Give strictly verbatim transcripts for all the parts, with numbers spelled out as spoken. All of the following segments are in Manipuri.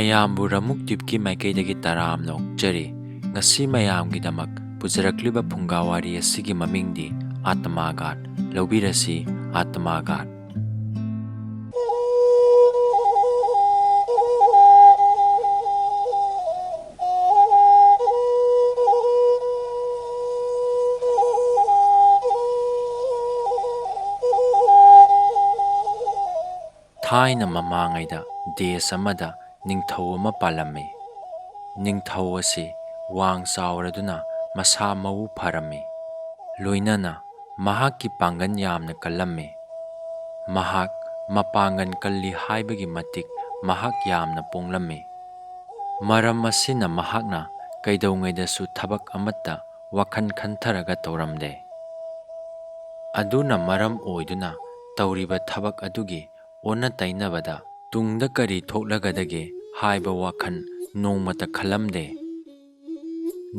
ꯃꯌꯥꯝꯕꯨ ꯔꯃꯨꯛ ꯇꯤꯞꯀꯤ ꯃꯥꯏꯀꯩꯗꯒꯤ ꯇꯔꯥꯝꯅ ꯑꯣꯛꯆꯔꯤ꯫ ꯉꯁꯤ ꯃꯌꯥꯝꯒꯤꯗꯃꯛ ꯄꯨꯖꯔꯛꯂꯤꯕ ꯐꯨꯡꯒꯥ ꯋꯥꯔꯤ ꯑꯁꯤꯒꯤ ꯃꯃꯤꯡꯗꯤ ꯑꯥꯇꯃꯥꯒꯥꯠ꯫ ꯂꯧꯕꯤꯔꯁꯤ, ꯑꯥꯇꯃꯥꯒꯥꯠ꯫ ꯊꯥꯏꯅ ꯃꯃꯥꯡꯉꯩꯗ ꯗꯦꯁ ꯑꯃꯗ ꯅꯤꯡꯊꯧ ꯑꯃ ꯄꯥꯜꯂꯝꯃꯤ꯫ ꯅꯤꯡꯊꯧ ꯑꯁꯤ ꯋꯥꯡ ꯆꯥꯎꯔꯗꯨꯅ ꯃꯁꯥ ꯃꯎ ꯐꯔꯝꯃꯤ꯫ ꯂꯣꯏꯅꯅ ꯃꯍꯥꯛꯀꯤ ꯄꯥꯡꯒꯜ ꯌꯥꯝꯅ ꯀꯜꯂꯝꯃꯤ꯫ ꯃꯍꯥꯛ ꯃꯄꯥꯡꯒꯜ ꯀꯜꯂꯤ ꯍꯥꯏꯕꯒꯤ ꯃꯇꯤꯛ ꯃꯍꯥꯛ ꯌꯥꯝꯅ ꯄꯣꯡꯂꯝꯃꯤ꯫ ꯃꯔꯝ ꯑꯁꯤꯅ ꯃꯍꯥꯛꯅ ꯀꯩꯗꯧꯉꯩꯗꯁꯨ ꯊꯕꯛ ꯑꯃꯠꯇ ꯋꯥꯈꯜ ꯈꯟꯊꯔꯒ ꯇꯧꯔꯝꯗꯦ꯫ ꯑꯗꯨꯅ ꯃꯔꯝ ꯑꯣꯏꯗꯨꯅ ꯇꯧꯔꯤꯕ ꯊꯕꯛ ꯑꯗꯨꯒꯤ ꯑꯣꯟꯅ ꯇꯩꯅꯕꯗ ꯇꯨꯡꯗ ꯀꯔꯤ ꯊꯣꯛꯂꯒꯗꯒꯦ ꯍꯥꯏꯕ ꯋꯥꯈꯜ ꯅꯣꯡꯃꯇ ꯈꯜꯂꯝꯗꯦ꯫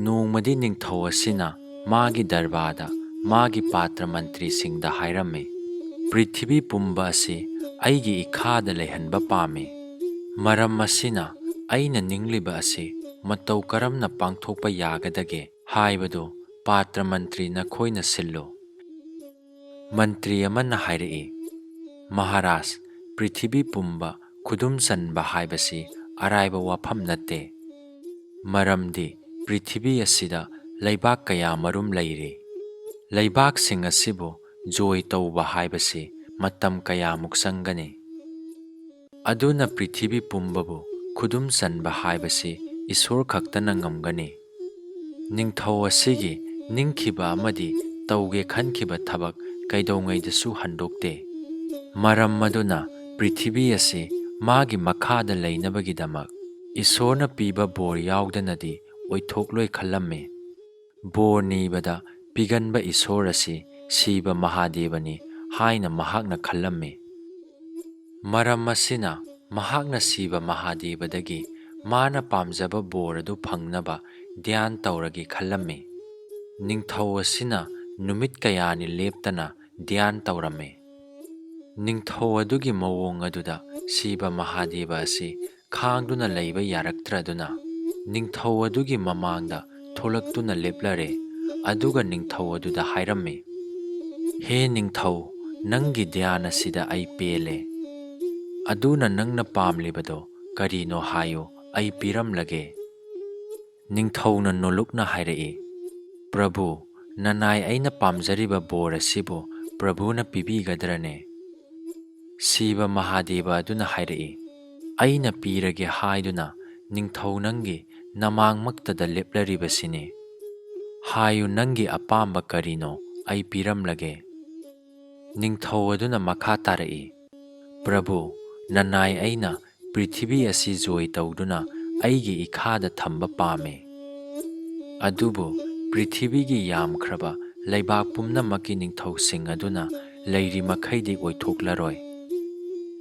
ꯅꯣꯡꯃꯗꯤ ꯅꯤꯡꯊꯧ ꯑꯁꯤꯅ ꯃꯥꯒꯤ ꯗꯔꯕꯥꯔꯗ ꯃꯥꯒꯤ ꯄꯥꯇ꯭ꯔ ꯃꯟꯇ꯭ꯔꯤꯁꯤꯡꯗ ꯍꯥꯏꯔꯝꯃꯤ, "ꯄ꯭ꯔꯤꯊꯤꯕꯤ ꯄꯨꯝꯕ ꯑꯁꯤ ꯑꯩꯒꯤ ꯏꯈꯥꯗ ꯂꯩꯍꯟꯕ ꯄꯥꯝꯃꯤ꯫ ꯃꯔꯝ ꯑꯁꯤꯅ ꯑꯩꯅ ꯅꯤꯡꯂꯤꯕ ꯑꯁꯤ ꯃꯇꯧ ꯀꯔꯝꯅ ꯄꯥꯡꯊꯣꯛꯄ ꯌꯥꯒꯗꯒꯦ ꯍꯥꯏꯕꯗꯨ ꯄꯥꯇ꯭ꯔ ꯃꯟꯇ꯭ꯔꯤ ꯅꯈꯣꯏꯅ ꯁꯤꯜꯂꯨ"꯫ ꯃꯟꯇ꯭ꯔꯤ ꯑꯃꯅ ꯍꯥꯏꯔꯛꯏ, "ꯃꯍꯥꯔꯥꯖ, ꯄ꯭ꯔꯤꯊꯤꯕꯤ ꯄꯨꯝꯕ ꯈꯨꯗꯨꯝ ꯆꯟꯕ ꯍꯥꯏꯕꯁꯤ ꯑꯔꯥꯏꯕ ꯋꯥꯐꯝ ꯅꯠꯇꯦ꯫ ꯃꯔꯝꯗꯤ ꯄ꯭ꯔꯤꯊꯤꯕꯤ ꯑꯁꯤꯗ ꯂꯩꯕꯥꯛ ꯀꯌꯥ ꯃꯔꯨꯝ ꯂꯩꯔꯤ꯫ ꯂꯩꯕꯥꯛꯁꯤꯡ ꯑꯁꯤꯕꯨ ꯖꯣꯏ ꯇꯧꯕ ꯍꯥꯏꯕꯁꯤ ꯃꯇꯝ ꯀꯌꯥꯃꯨꯛ ꯆꯪꯒꯅꯤ꯫ ꯑꯗꯨꯅ ꯄ꯭ꯔꯤꯊꯤꯕꯤ ꯄꯨꯝꯕꯕꯨ ꯈꯨꯗꯨꯝ ꯆꯟꯕ ꯍꯥꯏꯕꯁꯤ ꯏꯁꯣꯔ ꯈꯛꯇꯅ ꯉꯝꯒꯅꯤ꯫ ꯅꯤꯡꯊꯧ ꯑꯁꯤꯒꯤ ꯅꯤꯡꯈꯤꯕ ꯑꯃꯗꯤ ꯇꯧꯒꯦ ꯈꯟꯈꯤꯕ ꯊꯕꯛ ꯀꯩꯗꯧꯉꯩꯗꯁꯨ ꯍꯟꯗꯣꯛꯇꯦ꯫ ꯃꯔꯝ ꯑꯗꯨꯅ ꯄ꯭ꯔꯤꯊꯤꯕꯤ ꯑꯁꯤ ꯃꯥꯒꯤ ꯃꯈꯥꯗ ꯂꯩꯅꯕꯒꯤꯗꯃꯛ ꯏꯁꯣꯔꯅ ꯄꯤꯕ ꯕꯣꯔ ꯌꯥꯎꯗꯅꯗꯤ ꯑꯣꯏꯊꯣꯛꯂꯣꯏ" ꯈꯜꯂꯝꯃꯤ꯫ ꯕꯣꯔ ꯅꯤꯕꯗ ꯄꯤꯒꯟꯕ ꯏꯁꯣꯔ ꯑꯁꯤ ꯁꯤꯕ ꯃꯍꯥꯗꯦꯕꯅꯤ ꯍꯥꯏꯅ ꯃꯍꯥꯛꯅ ꯈꯜꯂꯝꯃꯤ꯫ ꯃꯔꯝ ꯑꯁꯤꯅ ꯃꯍꯥꯛꯅ ꯁꯤꯕ ꯃꯍꯥꯗꯦꯕꯗꯒꯤ ꯃꯥꯅ ꯄꯥꯝꯖꯕ ꯕꯣꯔ ꯑꯗꯨ ꯐꯪꯅꯕ ꯙ꯭ꯌꯥꯟ ꯇꯧꯔꯒꯦ ꯈꯜꯂꯝꯃꯤ꯫ ꯅꯤꯡꯊꯧ ꯑꯁꯤꯅ ꯅꯨꯃꯤꯠ ꯀꯌꯥꯅꯤ ꯂꯦꯞꯇꯅ ꯙ꯭ꯌꯥꯟ ꯇꯧꯔꯝꯃꯤ꯫ ꯅꯤꯡꯊꯧ ꯑꯗꯨꯒꯤ ꯃꯑꯣꯡ ꯑꯗꯨꯗ ꯁꯤꯕ ꯃꯍꯥꯗꯦꯕ ꯑꯁꯤ ꯈꯥꯡꯗꯨꯅ ꯂꯩꯕ ꯌꯥꯔꯛꯇ꯭ꯔꯗꯨꯅ ꯅꯤꯡꯊꯧ ꯑꯗꯨꯒꯤ ꯃꯃꯥꯡꯗ ꯊꯣꯛꯂꯛꯇꯨꯅ ꯂꯦꯞꯂꯔꯦ꯫ ꯑꯗꯨꯒ ꯅꯤꯡꯊꯧ ꯑꯗꯨꯗ ꯍꯥꯏꯔꯝꯃꯤ, "ꯍꯦ ꯅꯤꯡꯊꯧ, ꯅꯪꯒꯤ ꯙ꯭ꯌꯥꯟ ꯑꯁꯤꯗ ꯑꯩ ꯄꯦꯜꯂꯦ꯫ ꯑꯗꯨꯅ ꯅꯪꯅ ꯄꯥꯝꯂꯤꯕꯗꯣ ꯀꯔꯤꯅꯣ ꯍꯥꯏꯌꯨ, ꯑꯩ ꯄꯤꯔꯝꯂꯒꯦ꯫" ꯅꯤꯡꯊꯧꯅ ꯅꯣꯂꯨꯛꯅ ꯍꯥꯏꯔꯛꯏ, "ꯄ꯭ꯔꯚꯨ, ꯅꯅꯥꯏ ꯑꯩꯅ ꯄꯥꯝꯖꯔꯤꯕ ꯕꯣꯔ ꯑꯁꯤꯕꯨ ꯄ꯭ꯔꯚꯨꯅ ꯄꯤꯕꯤꯒꯗ꯭ꯔꯅꯦ?" ꯁꯤꯕ ꯃꯍꯥꯗꯦꯕ ꯑꯗꯨꯅ ꯍꯥꯏꯔꯛꯏ, "ꯑꯩꯅ ꯄꯤꯔꯒꯦ ꯍꯥꯏꯗꯨꯅ ꯅꯤꯡꯊꯧ ꯅꯪꯒꯤ ꯅꯃꯥꯡꯃꯛꯇꯗ ꯂꯦꯞꯂꯔꯤꯕꯁꯤꯅꯤ꯫ ꯍꯥꯏꯌꯨ, ꯅꯪꯒꯤ ꯑꯄꯥꯝꯕ ꯀꯔꯤꯅꯣ, ꯑꯩ ꯄꯤꯔꯝꯂꯒꯦ꯫" ꯅꯤꯡꯊꯧ ꯑꯗꯨꯅ ꯃꯈꯥ ꯇꯥꯔꯛꯏ, "ꯄ꯭ꯔꯚꯨ, ꯅꯅꯥꯏ ꯑꯩꯅ ꯄ꯭ꯔꯤꯊꯤꯕꯤ ꯑꯁꯤ ꯖꯣꯏ ꯇꯧꯗꯨꯅ ꯑꯩꯒꯤ ꯏꯈꯥꯗ ꯊꯝꯕ ꯄꯥꯝꯃꯤ꯫ ꯑꯗꯨꯕꯨ ꯄ꯭ꯔꯤꯊꯤꯕꯤꯒꯤ ꯌꯥꯝꯈ꯭ꯔꯕ ꯂꯩꯕꯥꯛ ꯄꯨꯝꯅꯃꯛꯀꯤ ꯅꯤꯡꯊꯧꯁꯤꯡ ꯑꯗꯨꯅ ꯂꯩꯔꯤ ꯃꯈꯩꯗꯤ ꯑꯣꯏꯊꯣꯛꯂꯔꯣꯏ꯫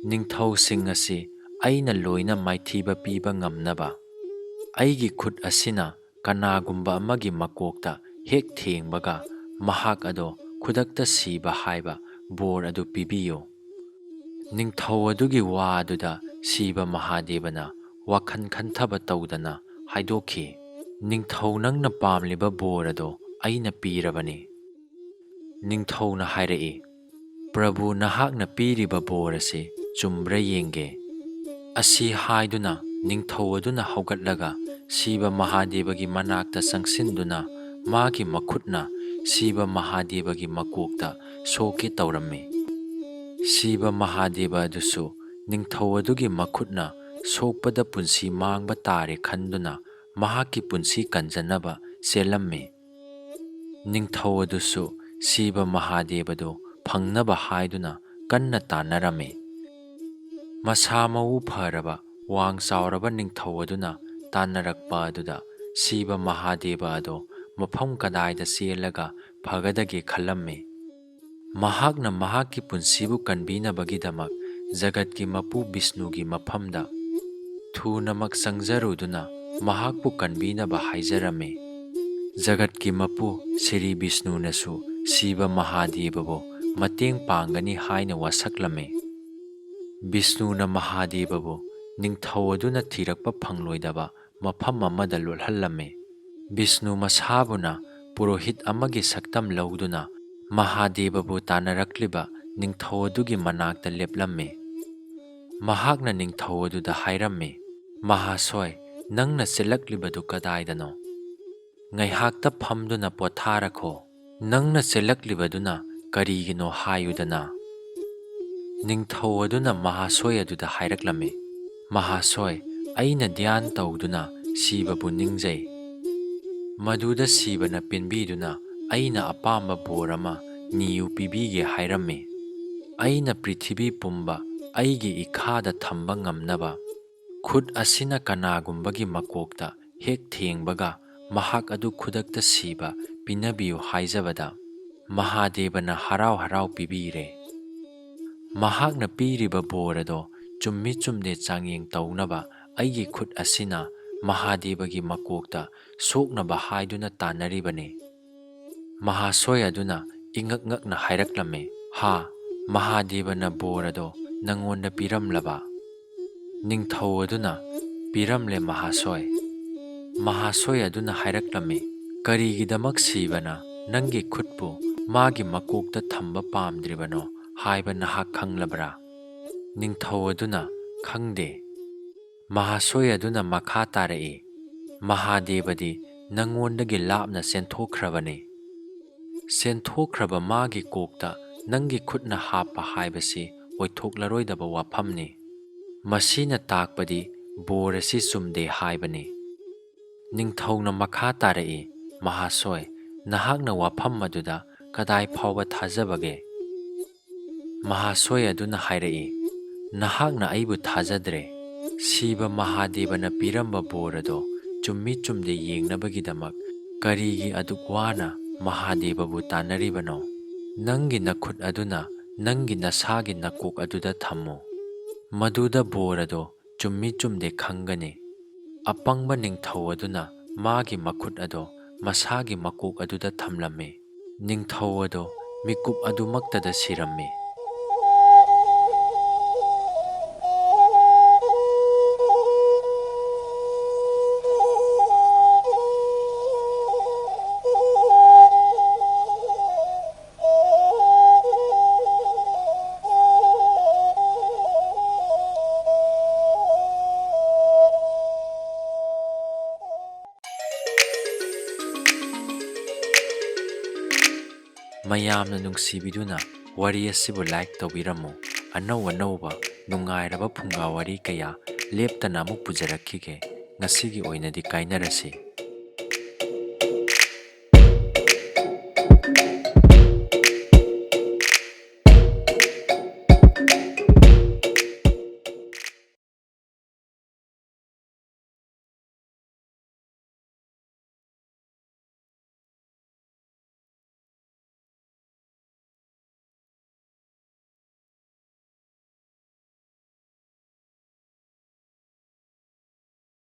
ꯅꯤꯡꯊꯧꯁꯤꯡ ꯑꯁꯤ ꯑꯩꯅ ꯂꯣꯏꯅ ꯃꯥꯏꯊꯤꯕ ꯄꯤꯕ ꯉꯝꯅꯕ ꯑꯩꯒꯤ ꯈꯨꯠ ꯑꯁꯤꯅ ꯀꯅꯥꯒꯨꯝꯕ ꯑꯃꯒꯤ ꯃꯀꯣꯛꯇ ꯍꯦꯛ ꯊꯦꯡꯕꯒ ꯃꯍꯥꯛ ꯑꯗꯣ ꯈꯨꯗꯛꯇ ꯁꯤꯕ ꯍꯥꯏꯕ ꯕꯣꯔ ꯑꯗꯨ ꯄꯤꯕꯤꯌꯨ꯫" ꯅꯤꯡꯊꯧ ꯑꯗꯨꯒꯤ ꯋꯥ ꯑꯗꯨꯗ ꯁꯤꯕ ꯃꯍꯥꯗꯦꯕꯅ ꯋꯥꯈꯜ ꯈꯟꯊꯕ ꯇꯧꯗꯅ ꯍꯥꯏꯗꯣꯛꯈꯤ, "ꯅꯤꯡꯊꯧ, ꯅꯪꯅ ꯄꯥꯝꯂꯤꯕ ꯕꯣꯔ ꯑꯗꯣ ꯑꯩꯅ ꯄꯤꯔꯕꯅꯤ꯫" ꯅꯤꯡꯊꯧꯅ ꯍꯥꯏꯔꯛꯏ, "ꯄ꯭ꯔꯚꯨ, ꯅꯍꯥꯛꯅ ꯄꯤꯔꯤꯕ ꯕꯣꯔ ꯑꯁꯤ ꯆꯨꯝꯕ꯭ꯔꯥ ꯌꯦꯡꯒꯦ꯫" ꯑꯁꯤ ꯍꯥꯏꯗꯨꯅ ꯅꯤꯡꯊꯧ ꯑꯗꯨꯅ ꯍꯧꯒꯠꯂꯒ ꯁꯤꯕ ꯃꯍꯥꯗꯦꯕꯒꯤ ꯃꯅꯥꯛꯇ ꯆꯪꯁꯤꯟꯗꯨꯅ ꯃꯥꯒꯤ ꯃꯈꯨꯠꯅ ꯁꯤꯕ ꯃꯍꯥꯗꯦꯕꯒꯤ ꯃꯀꯣꯛꯇ ꯁꯣꯛꯀꯦ ꯇꯧꯔꯝꯃꯤ꯫ ꯁꯤꯕ ꯃꯍꯥꯗꯦꯕ ꯑꯗꯨꯁꯨ ꯅꯤꯡꯊꯧ ꯑꯗꯨꯒꯤ ꯃꯈꯨꯠꯅ ꯁꯣꯛꯄꯗ ꯄꯨꯟꯁꯤ ꯃꯥꯡꯕ ꯇꯥꯔꯦ ꯈꯟꯗꯨꯅ ꯃꯍꯥꯛꯀꯤ ꯄꯨꯟꯁꯤ ꯀꯟꯖꯅꯕ ꯆꯦꯜꯂꯝꯃꯤ꯫ ꯅꯤꯡꯊꯧ ꯑꯗꯨꯁꯨ ꯁꯤꯕ ꯃꯍꯥꯗꯦꯕꯗꯨ ꯐꯪꯅꯕ ꯍꯥꯏꯗꯨꯅ ꯀꯟꯅ ꯇꯥꯟꯅꯔꯝꯃꯤ꯫ ꯃꯁꯥ ꯃꯎ ꯐꯔꯕ ꯋꯥꯡ ꯆꯥꯎꯔꯕ ꯅꯤꯡꯊꯧ ꯑꯗꯨꯅ ꯇꯥꯟꯅꯔꯛꯄ ꯑꯗꯨꯗ ꯁꯤꯕ ꯃꯍꯥꯗꯦꯕ ꯑꯗꯣ ꯃꯐꯝ ꯀꯗꯥꯏꯗ ꯆꯦꯜꯂꯒ ꯐꯒꯗꯒꯦ ꯈꯜꯂꯝꯃꯤ꯫ ꯃꯍꯥꯛꯅ ꯃꯍꯥꯛꯀꯤ ꯄꯨꯟꯁꯤꯕꯨ ꯀꯟꯕꯤꯅꯕꯒꯤꯗꯃꯛ ꯖꯒꯠꯀꯤ ꯃꯄꯨ ꯕꯤꯁꯅꯨꯒꯤ ꯃꯐꯝꯗ ꯊꯨꯅꯃꯛ ꯆꯪꯖꯔꯨꯗꯨꯅ ꯃꯍꯥꯛꯄꯨ ꯀꯟꯕꯤꯅꯕ ꯍꯥꯏꯖꯔꯝꯃꯤ꯫ ꯖꯒꯠꯀꯤ ꯃꯄꯨ ꯁ꯭ꯔꯤ ꯕꯤꯁꯅꯨꯅꯁꯨ ꯁꯤꯕ ꯃꯍꯥꯗꯦꯕꯕꯨ ꯃꯇꯦꯡ ꯄꯥꯡꯒꯅꯤ ꯍꯥꯏꯅ ꯋꯥꯁꯛꯂꯝꯃꯤ꯫ ꯕꯤꯁꯅꯨꯅ ꯃꯍꯥꯗꯦꯕꯕꯨ ꯅꯤꯡꯊꯧ ꯑꯗꯨꯅ ꯊꯤꯔꯛꯄ ꯐꯪꯂꯣꯏꯗꯕ ꯃꯐꯝ ꯑꯃꯗ ꯂꯣꯠꯍꯜꯂꯝꯃꯤ꯫ ꯕꯤꯁꯅꯨ ꯃꯁꯥꯕꯨꯅ ꯄꯨꯔꯣꯍꯤꯠ ꯑꯃꯒꯤ ꯁꯛꯇꯝ ꯂꯧꯗꯨꯅ ꯃꯍꯥꯗꯦꯕꯕꯨ ꯇꯥꯟꯅꯔꯛꯂꯤꯕ ꯅꯤꯡꯊꯧ ꯑꯗꯨꯒꯤ ꯃꯅꯥꯛꯇ ꯂꯦꯞꯂꯝꯃꯤ꯫ ꯃꯍꯥꯛꯅ ꯅꯤꯡꯊꯧ ꯑꯗꯨꯗ ꯍꯥꯏꯔꯝꯃꯤ, "ꯃꯍꯥꯁꯣꯏ, ꯅꯪꯅ ꯆꯦꯜꯂꯛꯂꯤꯕꯗꯨ ꯀꯗꯥꯏꯗꯅꯣ? ꯉꯥꯏꯍꯥꯛꯇ ꯐꯝꯗꯨꯅ ꯄꯣꯊꯥꯔꯈꯣ꯫ ꯅꯪꯅ ꯆꯦꯜꯂꯛꯂꯤꯕꯗꯨꯅ ꯀꯔꯤꯒꯤꯅꯣ ꯍꯥꯏꯌꯨꯗꯅ?" ꯅꯤꯡꯊꯧ ꯑꯗꯨꯅ ꯃꯍꯥꯁꯣꯏ ꯑꯗꯨꯗ ꯍꯥꯏꯔꯛꯂꯝꯃꯤ, "ꯃꯍꯥꯁꯣꯏ, ꯑꯩꯅ ꯙ꯭ꯌꯥꯟ ꯇꯧꯗꯨꯅ ꯁꯤꯕꯕꯨ ꯅꯤꯡꯖꯩ꯫ ꯃꯗꯨꯗ ꯁꯤꯕꯅ ꯄꯦꯟꯕꯤꯗꯨꯅ ꯑꯩꯅ ꯑꯄꯥꯝꯕ ꯕꯣꯔ ꯑꯃ ꯅꯤꯌꯨ ꯄꯤꯕꯤꯒꯦ ꯍꯥꯏꯔꯝꯃꯤ꯫ ꯑꯩꯅ ꯄ꯭ꯔꯤꯊꯤꯕꯤ ꯄꯨꯝꯕ ꯑꯩꯒꯤ ꯏꯈꯥꯗ ꯊꯝꯕ ꯉꯝꯅꯕ ꯈꯨꯠ ꯑꯁꯤꯅ ꯀꯅꯥꯒꯨꯝꯕꯒꯤ ꯃꯀꯣꯛꯇ ꯍꯦꯛ ꯊꯦꯡꯕꯒ ꯃꯍꯥꯛ ꯑꯗꯨ ꯈꯨꯗꯛꯇ ꯁꯤꯕ ꯄꯤꯅꯕꯤꯌꯨ ꯍꯥꯏꯖꯕꯗ ꯃꯍꯥꯗꯦꯕꯅ ꯍꯔꯥꯎ ꯍꯔꯥꯎ ꯄꯤꯕꯤꯔꯦ꯫ ꯃꯍꯥꯛꯅ ꯄꯤꯔꯤꯕ ꯕꯣꯔ ꯑꯗꯣ ꯆꯨꯝꯃꯤ ꯆꯨꯝꯗꯦ ꯆꯥꯡꯌꯦꯡ ꯇꯧꯅꯕ ꯑꯩꯒꯤ ꯈꯨꯠ ꯑꯁꯤꯅ ꯃꯍꯥꯗꯦꯕꯒꯤ ꯃꯀꯣꯛꯇ ꯁꯣꯛꯅꯕ ꯍꯥꯏꯗꯨꯅ ꯇꯥꯟꯅꯔꯤꯕꯅꯤ꯫" ꯃꯍꯥꯁꯣꯏ ꯑꯗꯨꯅ ꯏꯉꯛ ꯉꯛꯅ ꯍꯥꯏꯔꯛꯂꯝꯃꯤ, "ꯍꯥ, ꯃꯍꯥꯗꯦꯕꯅ ꯕꯣꯔ ꯑꯗꯣ ꯅꯪꯉꯣꯟꯗ ꯄꯤꯔꯝꯂꯕ?" ꯅꯤꯡꯊꯧ ꯑꯗꯨꯅ, "ꯄꯤꯔꯝꯂꯦ ꯃꯍꯥꯁꯣꯏ꯫" ꯃꯍꯥꯁꯣꯏ ꯑꯗꯨꯅ ꯍꯥꯏꯔꯛꯂꯝꯃꯤ, "ꯀꯔꯤꯒꯤꯗꯃꯛ ꯁꯤꯕꯅ ꯅꯪꯒꯤ ꯈꯨꯠꯄꯨ ꯃꯥꯒꯤ ꯃꯀꯣꯛꯇ ꯊꯝꯕ ꯄꯥꯝꯗ꯭ꯔꯤꯕꯅꯣ ꯍꯥꯏꯕ ꯅꯍꯥꯛ ꯈꯪꯂꯕ꯭ꯔꯥ?" ꯅꯤꯡꯊꯧ ꯑꯗꯨꯅ, "ꯈꯪꯗꯦ꯫" ꯃꯍꯥꯁꯣꯏ ꯑꯗꯨꯅ ꯃꯈꯥ ꯇꯥꯔꯛꯏ, "ꯃꯍꯥꯗꯦꯕꯗꯤ ꯅꯪꯉꯣꯟꯗꯒꯤ ꯂꯥꯞꯅ ꯆꯦꯟꯊꯣꯛꯈ꯭ꯔꯕꯅꯤ꯫ ꯆꯦꯟꯊꯣꯛꯈ꯭ꯔꯕ ꯃꯥꯒꯤ ꯀꯣꯛꯇ ꯅꯪꯒꯤ ꯈꯨꯠꯅ ꯍꯥꯞꯄ ꯍꯥꯏꯕꯁꯤ ꯑꯣꯏꯊꯣꯛꯂꯔꯣꯏꯗꯕ ꯋꯥꯐꯝꯅꯤ꯫ ꯃꯁꯤꯅ ꯇꯥꯛꯄꯗꯤ ꯕꯣꯔ ꯑꯁꯤ ꯆꯨꯝꯗꯦ ꯍꯥꯏꯕꯅꯤ꯫" ꯅꯤꯡꯊꯧꯅ ꯃꯈꯥ ꯇꯥꯔꯛꯏ, "ꯃꯍꯥꯁꯣꯏ, ꯅꯍꯥꯛꯅ ꯋꯥꯐꯝ ꯑꯗꯨꯗ ꯀꯗꯥꯏ ꯐꯥꯎꯕ ꯊꯥꯖꯕꯒꯦ?" ꯃꯍꯥꯁꯣꯏ ꯑꯗꯨꯅ ꯍꯥꯏꯔꯛꯏ, "ꯅꯍꯥꯛꯅ ꯑꯩꯕꯨ ꯊꯥꯖꯗ꯭ꯔꯦ꯫ ꯁꯤꯕ ꯃꯍꯥꯗꯦꯕꯅ ꯄꯤꯔꯝꯕ ꯕꯣꯔ ꯑꯗꯣ ꯆꯨꯝꯃꯤ ꯆꯨꯝꯗꯦ ꯌꯦꯡꯅꯕꯒꯤꯗꯃꯛ ꯀꯔꯤꯒꯤ ꯑꯗꯨꯛ ꯋꯥꯅ ꯃꯍꯥꯗꯦꯕꯕꯨ ꯇꯥꯟꯅꯔꯤꯕꯅꯣ? ꯅꯪꯒꯤ ꯅꯈꯨꯠ ꯑꯗꯨꯅ ꯅꯪꯒꯤ ꯅꯁꯥꯒꯤ ꯅꯀꯣꯛ ꯑꯗꯨꯗ ꯊꯝꯃꯨ꯫ ꯃꯗꯨꯗ ꯕꯣꯔ ꯑꯗꯣ ꯆꯨꯝꯃꯤ ꯆꯨꯝꯗꯦ ꯈꯪꯒꯅꯤ꯫" ꯑꯄꯪꯕ ꯅꯤꯡꯊꯧ ꯑꯗꯨꯅ ꯃꯥꯒꯤ ꯃꯈꯨꯠ ꯑꯗꯣ ꯃꯁꯥꯒꯤ ꯃꯀꯣꯛ ꯑꯗꯨꯗ ꯊꯝꯂꯝꯃꯤ꯫ ꯅꯤꯡꯊꯧ ꯑꯗꯣ ꯃꯤꯀꯨꯞ ꯑꯗꯨꯃꯛꯇꯗ ꯁꯤꯔꯝꯃꯤ꯫ ꯃꯌꯥꯝꯅ ꯅꯨꯡꯁꯤꯕꯤꯗꯨꯅ ꯋꯥꯔꯤ ꯑꯁꯤꯕꯨ like ꯇꯧꯕꯤꯔꯝꯃꯨ꯫ ꯑꯅꯧ ꯑꯅꯧꯕ ꯅꯨꯡꯉꯥꯏꯔꯕ ꯐꯨꯡꯒꯥ ꯋꯥꯔꯤ ꯀꯌꯥ ꯂꯦꯞꯇꯅ ꯑꯃꯨꯛ ꯄꯨꯖꯔꯛꯈꯤꯒꯦ꯫ ꯉꯁꯤꯒꯤ ꯑꯣꯏꯅꯗꯤ ꯀꯥꯏꯅꯔꯁꯤ꯫